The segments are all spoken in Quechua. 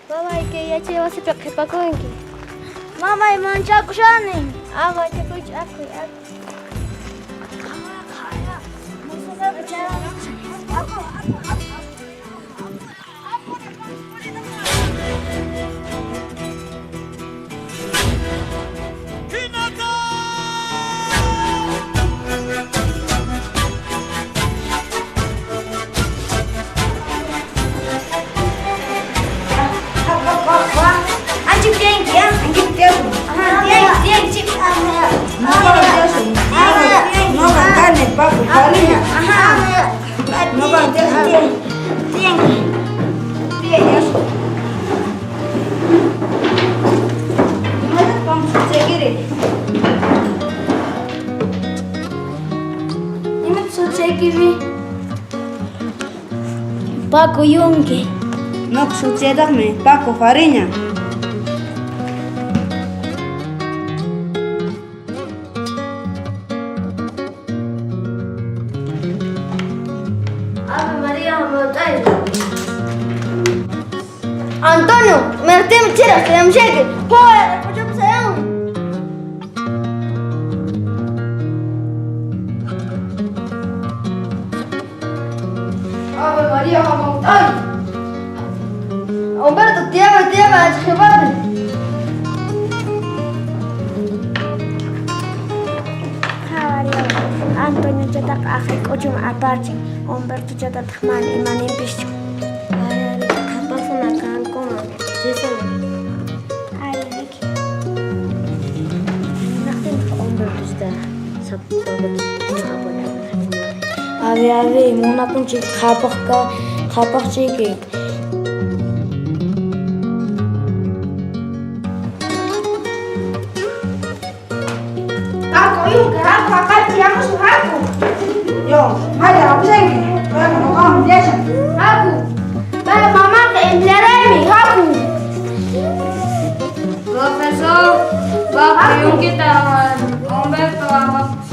Mamay, kay yachay wasipi qhipakunki. Mamay, manchakushani. Ama manchakuychu, akuy, akuy. Paco Yunque. Nuqa sutiyataqmi Paco Fariña. Ave María, hamut'ay. Antonio, Martín chira, kayamshayki. Hoy, puchup sayan. Ave María, hamut'ay. Humberto, tiyama, tiyama, achhipapi. Antonio chataqa aqhay k'uchuman aparchin, Humberto chatataq mana imaninpischu. Qhapaqsuna kankuman, risuna. Ari riki. Imanaqtintaq Humbertosta abuela? Ave, ave, munakunchik qhapaqka, qhapaqchiki. Paco Yunque, haku haqaypi yamusun haku. Yo, maya apushanki. Nuqawan pullashan. Haku. Pay mamaqa emplearaymi, haku. Profesor, Paco Yunquita Humberto apapus.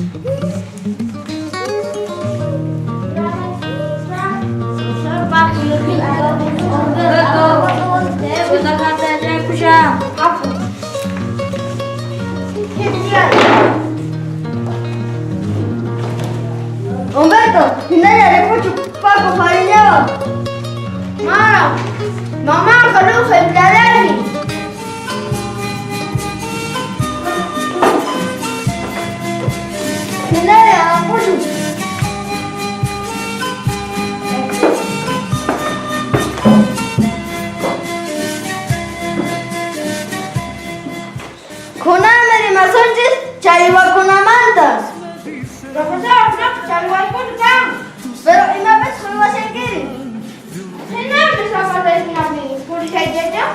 Humberto, kutakata yachaykushan. Haku. Humberto, hinalla ripuchu Paco Fariñawan. Mana, mamaqa nuqa emplearaymi. Hinalla apuchu. Kunanmi rimasunchis challwakunamanta. Profesor, nuqa challwaykuna kan. Pero imapas uywashankiri? Hinami zapataykunapi purishaykichu?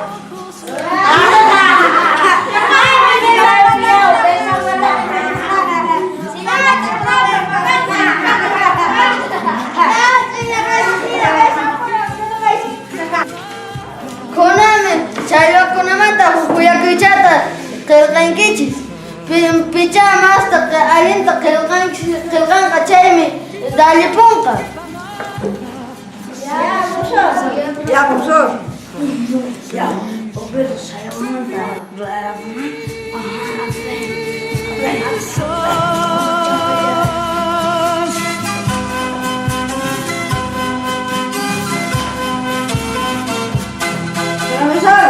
Kunanmi challwakunamanta huk willakuychata qillqankichis. Pichá masta allinta qillqanqa chaymi dallipunqa. Ya, profesor. Ya, Humberto sayamananta rurarapuna. Profesor,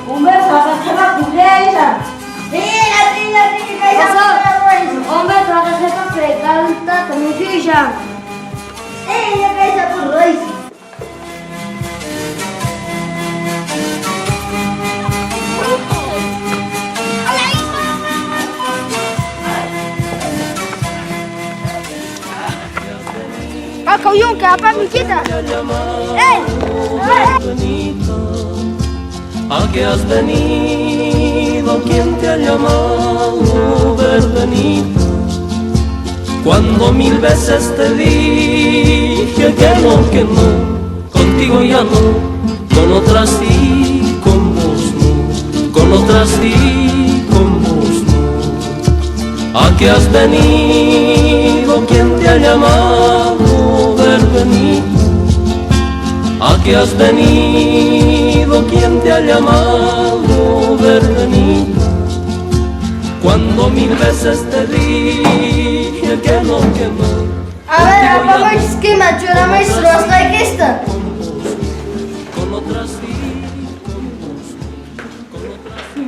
Humberto haqaypi pullashan. Tina, tina, tina, kaysa Humberto haqaypi kalltata mikhishan. Tina, kaysa ruwaysi. Paco Yunque, apamikita. ¡Ey! ¿A qué has venido? ¿Quién te ha llamado, verbenita? Cuando mil veces te dije que no, contigo ya no, con otras sí, con vos no, con otras sí, con vos no. ¿A qué has venido? ¿Quién te ha llamado, verbenita? ¿A qué has venido? ¿Quién te ha te ha llamado verbenita? Cuando mil veces te dije que no, que no. A ver, apamuy kima, churamuy ruwasqaykista. Con otras sí, con vos, con otras sí.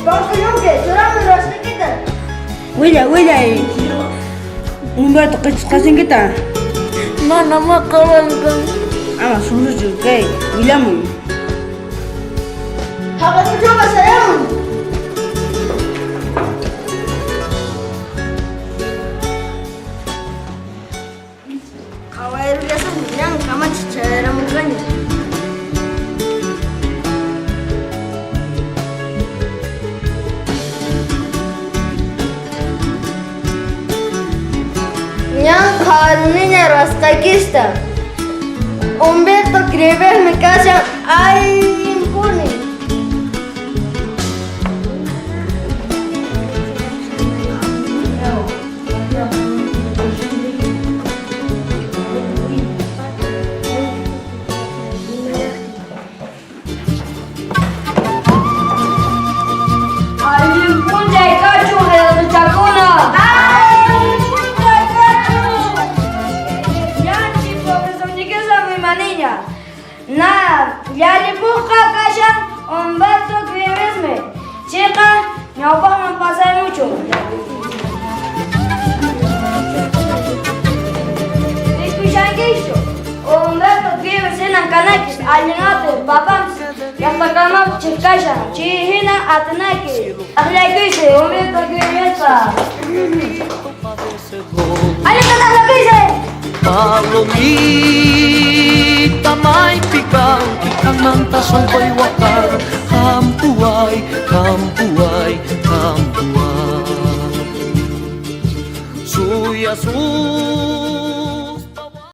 Panku Yunque, churamuy ruwasqaykita. Willay, willay. Humberto qhichqasinkita. Mana maqawankan. Ama susuchu kay willamuy. Haqay k'uchuman sayamuy. Qhawayrullasaqmi ñan kamachiq chayaramurqaña. Ñan qhawaruniña ruwasqaykista. Humberto escribirme kashan allinpuni. Allin p'unchay kachun qillqachakuna. Allin p'unchay kachun. Yanchi profesorniykisa rimaniña. Na, llallipuqqa kashan Humberto Escribismi. Chayqa ñawpaqman pasaymuchu. Rikushankichu. Humberto Escribis hinan kanayki allinati papanpis llaqtakamapis chirkashan. Chay hina atinayki. Akllaykuysi Humberto Escribispa. Allinta akllakuysi. Palomita maypi kanki qanmanta sunquywaqan Hampuway, hampuway, hampuway. Suyasunki.